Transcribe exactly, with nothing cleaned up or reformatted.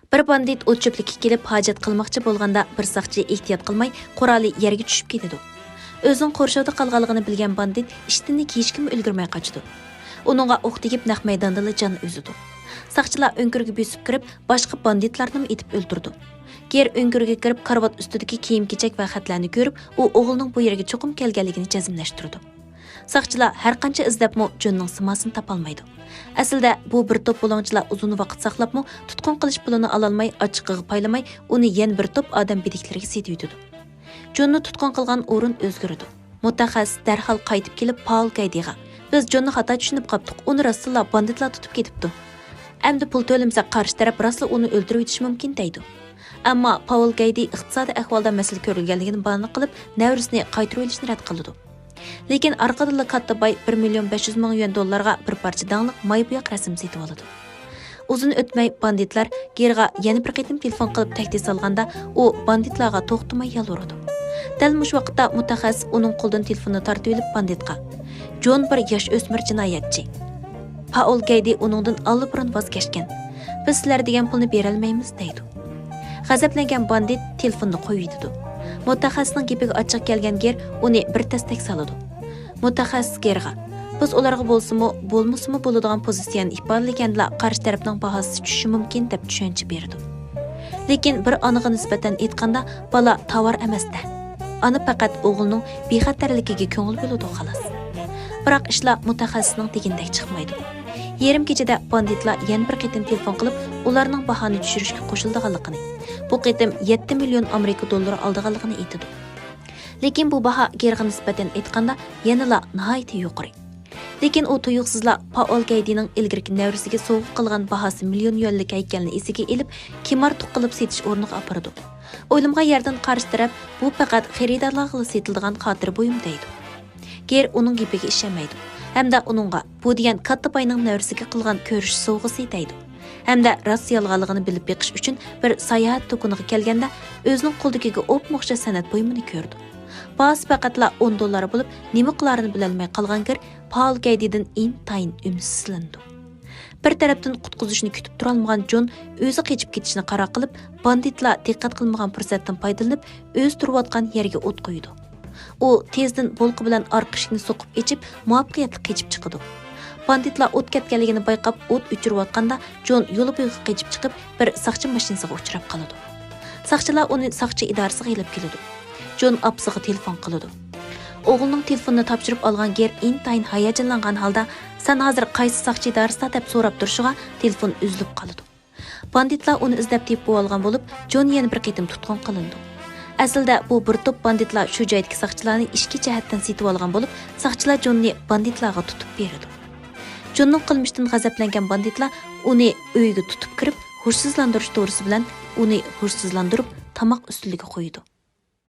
بىر باندىت ئوت-چۆپلۈككە كېلىپ ھاجەت قىلماقچى بولغاندا، بىر ساقچى ئېھتىيات قىلماي قورالى يەرگە چۈشۈپ كېتىدۇ. ئۆزىنىڭ قورشاۋدا قالغانلىقىنى بىلگەن باندىت ئىشتىننى كىيىشكىمۇ ئۈلگۈرمەي قاچىدۇ. ئۇنىڭغا ئوق تېگىپ نەق مەيداندىلا جان ئۈزىدۇ. ساقچىلار ئۆڭكۈرگە بۆسۈپ كىرىپ، باشقا باندىتلارنىمۇ ئېتىپ ئۆلتۈرىدۇ. گېر ئۆڭكۈرگە كىرىپ، كارىۋات ئۈستىدىكى كىيىم-كېچەك ۋە خەتلەرنى كۆرۈپ، ئۇ ئوغلىنىڭ بۇ يەرگە چوقۇم كەلگەنلىكىنى جەزملەشتۈرىدۇ. ساقچىلار ھەر قانچە ئىزدەپمۇ جوننىڭ سىماسىنى تاپالمايدۇ. ئەسلىدە بۇ بىر توپ بۇلاڭچىلار ئۇزۇن ۋاقىت ساقلاپمۇ تۇتقۇن قىلىش پۇلىنى ئالالماي، ئاچچىقىغا پايلىماي ئۇنى يەنە بىر توپ ئادەم بىدىكلىرىگە سېتىۋېتىدۇ. جوننى تۇتقۇن قىلغان ئورۇن ئۆزگىرىدۇ. مۇتەخەسسىس دەرھال قايتىپ كېلىپ پائول گەيدىغا، «بىز جوننى خاتا چۈشىنىپ قاپتۇق، ئۇنى راستتىنلا باندىتلار تۇتۇپ كېتىپتۇ. ئەمدى پۇل تۆلىمىسەك قارشى تەرەپ راستلا ئۇنى ئۆلتۈرۈۋېتىشى مۇمكىن» دەيدۇ. ئەمما پائول گەيدى ئىقتىسادىي ئەھۋالدا مەسىلە كۆرۈلگەنلىكىنى باھانە قىلىپ نەۋرىسىنى قايتۇرۇۋېلىشنى رەت قىلىدۇ. لېكىن ئارقىدىنلا كاتتا باي بىر مىليون بەش يۈز مىڭ يۈەن دوللارغا بىر پارچە داڭلىق ماي بوياق رەسىم سېتىۋالىدۇ. ئۇزۇن ئۆتمەي باندىتلار گېرغا يەنە بىر قېتىم تېلېفون قىلىپ تەھدىت سالغاندا، ئۇ باندىتلارغا توختىماي يالۋۇرىدۇ. دەل مۇشۇ ۋاقىتتا مۇتەخەسسىس ئۇنىڭ قولىدىن تېلېفوننى تارتىۋېلىپ باندىتقا، «جون بىر ياش ئۆسمۈر جىنايەتچى. پائول گەيدى ئۇنىڭدىن ئاللىبۇرۇن ۋاز كەچكەن. بىز سىلەر دېگەن پۇلنى بېرەلمەيمىز» دەيدۇ. غەزەپلەنگەن باندىت تېلېفوننى قويۇۋېتىدۇ. مۇتەخەسسىسنىڭ گېپىگە ئاچچىقى كەلگەن گېر ئۇنى بىر تەستەك سالىدۇ. مۇتەخەسسىس گېرغا، «بىز ئۇلارغا بولسىمۇ، بولمىسىمۇ بولىدىغان پوزىتسىيەنى ئىپادىلىگەندىلا قارشى تەرەپنىڭ باھاسى چۈشۈشى مۇمكىن» دەپ چۈشەنچە بېرىدۇ. لېكىن بىر ئانىغا نىسبەتەن ئېيتقاندا، بالا تاۋار ئەمەس-دە. ئانا پەقەت ئوغلىنىڭ بىخەتەرلىكىگە كۆڭۈل بۆلىدۇ، خالاس. بىراق ئىشلار مۇتەخەسسىسنىڭ دېگىنىدەك چىقمايدۇ. يېرىم كېچىدە باندىتلار يەنە بىر قېتىم تېلېفون قىلىپ، ئۇلارنىڭ باھانى چۈشۈرۈشكە قوشۇلىدىغانلىقىنى، بۇ قېتىم يەتتە مىليون ئامېرىكا دوللىرى ئالىدىغانلىقىنى ئېيتىدۇ. لېكىن بۇ باھا گېرغا نىسبەتەن ئېيتقاندا يەنىلا ناھايىتى يۇقىرى. لېكىن ئۇ تۇيۇقسىزلا پائول گەيدىنىڭ ئىلگىرىكى نەۋرىسىگە سوۋغا قىلغان باھاسى مىليون يۈەنلىك ھەيكەلنى ئېسىگە ئېلىپ، كىم ئارتۇق قىلىپ سېتىش ئورنىغا ئاپىرىدۇ. ئويلىمىغان يەردىن قارشى تەرەپ، «بۇ پەقەت خېرىدارلارغىلا سېتىلىدىغان خاتىرە بۇيۇم» دەيدۇ. گېر ئۇنىڭ گېپىگە ئىشەنمەيدۇ ھەمدە ئۇنىڭغا، «بۇ دېگەن كاتتا باينىڭ نەۋرىسىگە قىلغان كۆرۈش سوۋغىسى» دەيدۇ. ھەمدە راست يالغانلىقىنى بىلىپ بېقىش ئۈچۈن بىر ساياھەت دۇكىنىغا كەلگەندە، ئۆزىنىڭ قولىدىكىگە ئوپمۇ ئوخشاش سەنئەت بۇيۇمىنى كۆرىدۇ. باھاسى پەقەتلا ئون دوللار بولۇپ، نېمە قىلارىنى بىلەلمەي قالغان گېر پائول گەيدىدىن ئىنتايىن ئۈمىدسىزلىنىدۇ. بىر تەرەپتىن قۇتقۇزۇشنى كۈتۈپ تۇرالمىغان جون ئۆزى قېچىپ كېتىشنى قارار قىلىپ، باندىتلار دىققەت قىلمىغان پۇرسەتتىن پايدىلىنىپ، ئۆزى تۇرۇۋاتقان يەرگە ئوت قويىدۇ. ئۇ تېزدىن بولقا بىلەن ئارقا ئىشىكنى سوقۇپ ئېچىپ، مۇۋەپپەقىيەتلىك قېچىپ چىقىدۇ. باندىتلار ئوت كەتكەنلىكىنى بايقاپ، ئوت ئۆچۈرۈۋاتقاندا، جون يول بويىغا قېچىپ چىقىپ، بىر ساقچى ماشىنىسىغا ئۇچراپ قالىدۇ. ساقچىلار ئۇنى ساقچى ئىدارىسىغا ئېلىپ كېلىدۇ. جون ئاپىسىغا تېلېفون قىلىدۇ. ئوغلىنىڭ تېلېفونىنى تاپشۇرۇپ ئالغان گېر ئىنتايىن ھاياجانلانغان ھالدا، «سەن ھازىر قايسى ساقچى ئىدارىسىدا؟» دەپ سوراپ تۇرۇشىغا، تېلېفون ئۈزۈلۈپ قالىدۇ. باندىتلار ئۇنى ئىزدەپ تېپىۋالغان بولۇپ، جون يەنە بىر قېتىم تۇتقۇن قىلىنىدۇ. ئەسلىدە بۇ بىر توپ باندىتلار شۇ جايدىكى ساقچىلارنى ئىچكى جەھەتتىن سېتىۋالغان بولۇپ، ساقچىلار جوننى باندىتلارغا تۇتۇپ بېرىدۇ. جوننىڭ قىلمىشىدىن غەزەپلەنگەن باندىتلار ئۇنى ئۆيىگە تۇتۇپ كىرىپ، ھوشسىزلاندۇرۇش دورىسى بىلەن ئۇنى ھوشسىزلاندۇرۇپ، تاماق ئۈستىلىگە قويىدۇ.